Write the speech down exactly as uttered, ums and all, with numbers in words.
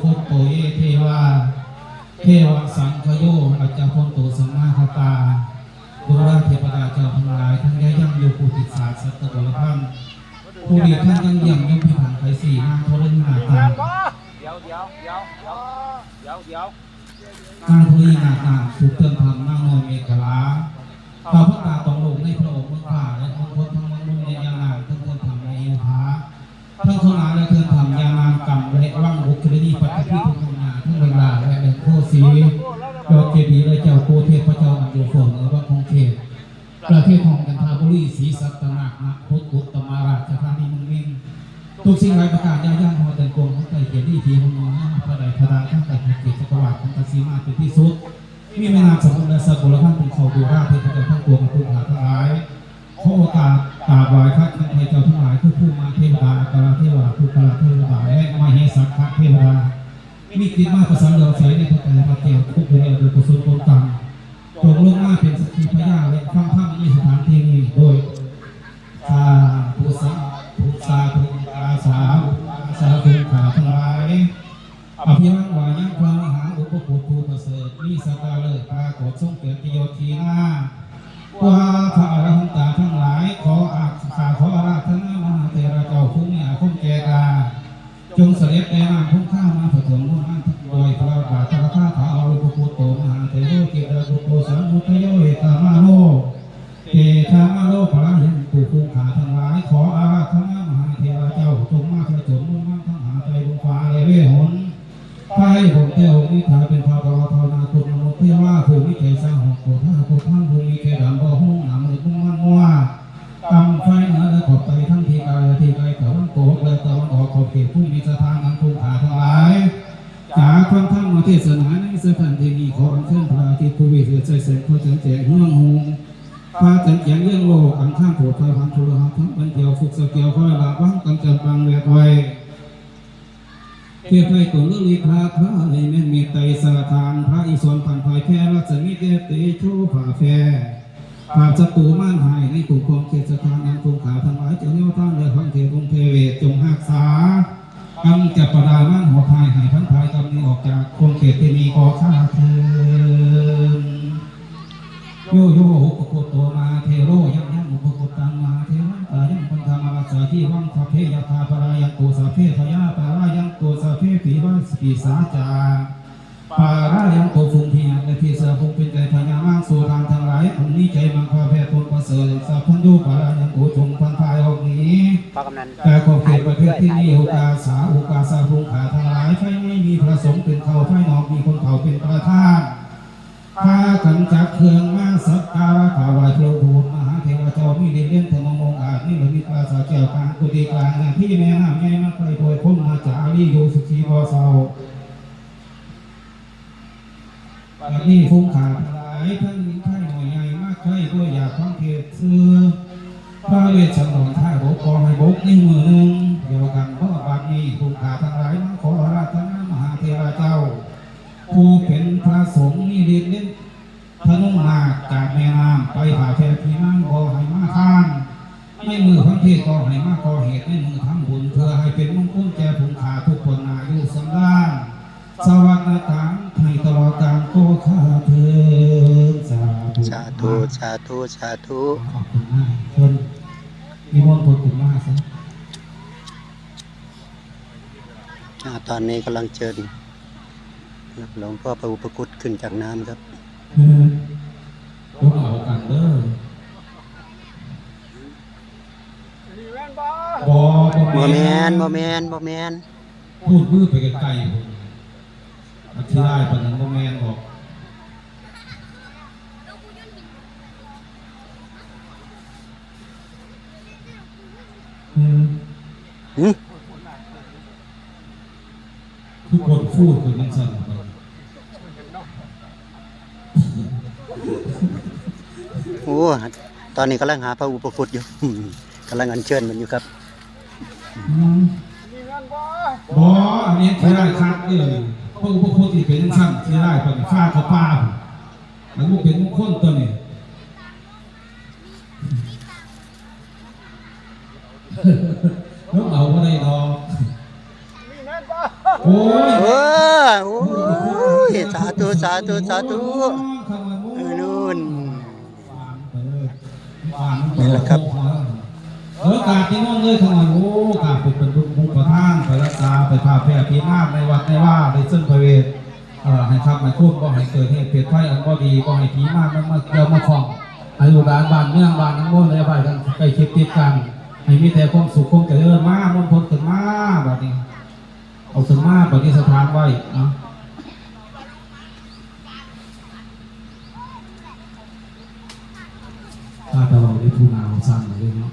พุทโธ เย เทวา เทวะสังคโย ปัจจาพุทโธ สัมมาคตา ดูราเทพดาเจ้าทั้งหลาย ทั้งยาย่างโย ผู้ติดสาสัตว์ตะกรพันธ์ ผู้ดีท่านยังเยี่ยมยมพิพันธ์ไขสี่ นางธรณีนาถนาถ เดี๋ยวเดี๋ยวเดี๋ยวเดี๋ยวเดี๋ยวเดี๋ยว นางธรณีนาถนาถ ถูกเติมธรรม นางน้อยเมขลา ข้าพเจ้าต้องลงในพระองค์เมืองฟ้า และทั้งคนทั้งเมืองมนต์และยานาง ทั้งคนทำในเอวผา ทั้งข้าวหลามและเครื่องทำยานางกำและวังบุคคลนีปัตตภีทุกนาทั้งเวลาและแหล่งโคสียอดเจดีย์และเจ้าโกเทพพระเจ้าอันอยู่เฟื่องเหนือวังคงเขต ประเทศของกันทาบุรีศรีสัตนาคนะพุทธอุตตมาราชธานีเมืองมินทุกสิ่งหลายประการย่าย่างหอเดินกวงของไตเกียรติที่หงนอนพระใดพระดาทั้งไตเกียรติจักรวาลของกสีมาเป็นที่สุด มีแม่น้ำสมุทรและสกุลพันธ์เป็นเขาดูราเทพเจ้าทั้งปวงทุกหลายทั้งหลาย ขอโอกาสกราบไหว้พระท่านไทยเจ้าทั้งหลายทุกผู้มาเทวดาอัครเทวาทุกขลาเทวดาและมเหสักขะเทวดา มีจิตมาประสานเราใส่ในพระไตรพระเจ้าทุกเรื่องโดยกุศลผลกรรมจงลงมาเป็นสักขีพยานและฟังธรรมในสถานที่นี้โดย สาธุสาธุสาธุสาธุสาธุข้าทั้งหลาย อภิวังวายังพระมหาอุปคุตผู้ประเสริฐ มีสตาเลิศปรากฏทรงเกิดที่ยศทีหน้าว่าพระอรหันตาทั้งหลาย ขออาข้าขออาราธนามหาเถระเจ้าผู้มีอาคมแก่กล้า จงเสด็จแด่น้ำคงคามาผสมมูลน้ำด้วยพระบาทพระคาถาอาวุธพุทโธมหาเถโรจิตระพุทโธสามุทโยเอตามาโล เตชะมะโลปะระยังตุภูขาทั้งหลาย ขออาราธนามหาเทวาเจ้าจงมาประจนมุ่งมั่นทั้งหาไตรบุญฟ้าและเวหนไพร่ผมเทวนิทาเป็นพระบรมภาวนาคุณมนุษย์เทวาผู้มีใจสร้างหอกโกธาโกธานผู้มีใจดำบ่ห้องหนามมืดมุ่งมั่นมั่วกำไฟเหนือและขอบไปทั้งที่กายและที่ไกลตะวันตกและตะวันออกขอบเขตผู้มีสถานะภูขาทั้งหลายจากฟังธรรมเทศนาในสถานที่นี้ขออัญเชิญพระอาทิตย์ผู้วิเศษใสแสงพระจันทร์แจ้งเฮืองหง พระจันทร์แจ้งเรื่องโลกอังคารโผดไฟพันธุระหัตถ์ทั้งบันเดียวสุกสะเกียวคอยละวังกำจัดบังแวดไว้เทพไทยตัวเลือกลิพระพระในแม่นมีไตรสาทานพระอิศวรผ่านไฟแค่รัศมีแก้เตโชฝ่าแฟผ่านศัตรูม่านหายในกลุ่มกองเขตสถานนั้นกลุ่มขาทั้งหลายเจ้าเลี้ยวทางและพังเทพงเทเวศจงหักษา กำจัดประดามันหัวทายหายพันภายกำนี้ออกจากคงเขตที่มีขอข้าเทินโยโยอุปโคโตมาเทโรยังยังอุปโคตังมาเทวันตายังพันธามารัสสาที่วังสัพเพยาคาปรายังโตสัพเพพยาปรายังโตสัพเพปีวัสปีสาจาปารายังโตสุงเทียนและที่เสือพุงเป็นใจพญามังสุรานทั้งหลายอันนี้ใจมังคาแพทย์ตนประเสริฐสัพพัญญูปารายังโตจงพันภายออกนี้ พระกำนันแต่ขอบเขตประเทศที่มีโอกาสสาโอกาสสาภูขาทั้งหลายไฟไม่มีพระสงฆ์เป็นเขาไฟนอกมีคนเขาเป็นประธานพากันจัดเครื่องมาสักการะกราบไหว้พระพุทธมหาเทวาเจ้ามีเด่นเด่นธนงองอาจนี่ละมีปราสาทแก้วกลางกุฏิกลางนาที่แม่น้ำใหญ่มาไกลโดยพ้นมาจากอาลีโยสุขีบ่อเศร้า บัดนี้คงขาดหลายทั้งหญิงไทยหน่อยใหญ่มากไทยด้วยอยากฟังเทศน์ซื่อพระเวสสันดรท่าบกขอให้บกในมือหนึ่งเดียวกันเพราะบัดนี้คงขาดทั้งหลายมาขออาราธนามหาเทราเจ้า ผู้เป็นพระสงฆ์มีฤทธิ์เล่นธนุมากจากแม่น้ำไปผ่าแผ่พีน้ำบ่ให้มาทาน ในมือพันเทศก็ให้มาก่อเหตุในมือทำบุญเพื่อให้เป็นมงคลแก่ผงขาทุกคนอายุสำราญ สวัสดิการให้ตลอดกาลโกขาเทินสาธุ สาธุ สาธุ สาธุ ขอบคุณมากเพิ่นมีมนต์เพิ่นขึ้นมาซะ อ่า ตอนนี้กำลังเชิญหลวงพ่อพระอุปคุตขึ้นจากน้ำครับ เออต้องเอากันเด้อ บ่ บ่แม่น บ่แม่น บ่แม่น พูดมือไปไกลๆ พุ่น อธิรายปานนั้นบ่แม่นดอก อืม หึ ทุกคนพูดคือมันสั่นไป โอ้ ตอนนี้กำลังหาพระอุปคุตอยู่ กำลังอัญเชิญมันอยู่ครับ อืม บ่ อันนี้ที่ได้คักเด้อ พระอุปคุตนี่เป็นจังซั่น ที่ได้ปานฟ้าเขาป่า อันนี้เป็นมงคลตัวนี้ ลงเอาบ่ได้ดอก มีแม่นบ่ โอ้ย เออ โอ้ย สาธุ สาธุ สาธุ เออ นู่น นี่แหละครับ เออกราบที่โน่นเลยขนาด โอ้กราบเป็นเป็นบุญประทานไปรักษาไปพาแพร่ผีมารในวัดในว่าในซึ่งพระเวท เอ่อให้ครับให้คุณบ่ให้เกิดเหตุเพศภัยอันบ่ดีบ่ให้ผีมารมันมาเกี่ยวมาข้องให้ลูกหลานบ้านเมืองบ้านทั้งหมดเลยไปกันใกล้ชิดติดกัน ให้มีแต่ความสุขความเจริญมามนต์พลขึ้นมาบัดนี้ เอาขึ้นมาบัดนี้สถานไว้เนาะ ถ้าแต่เราได้ผู้นาวสั้นมาเลยเนาะ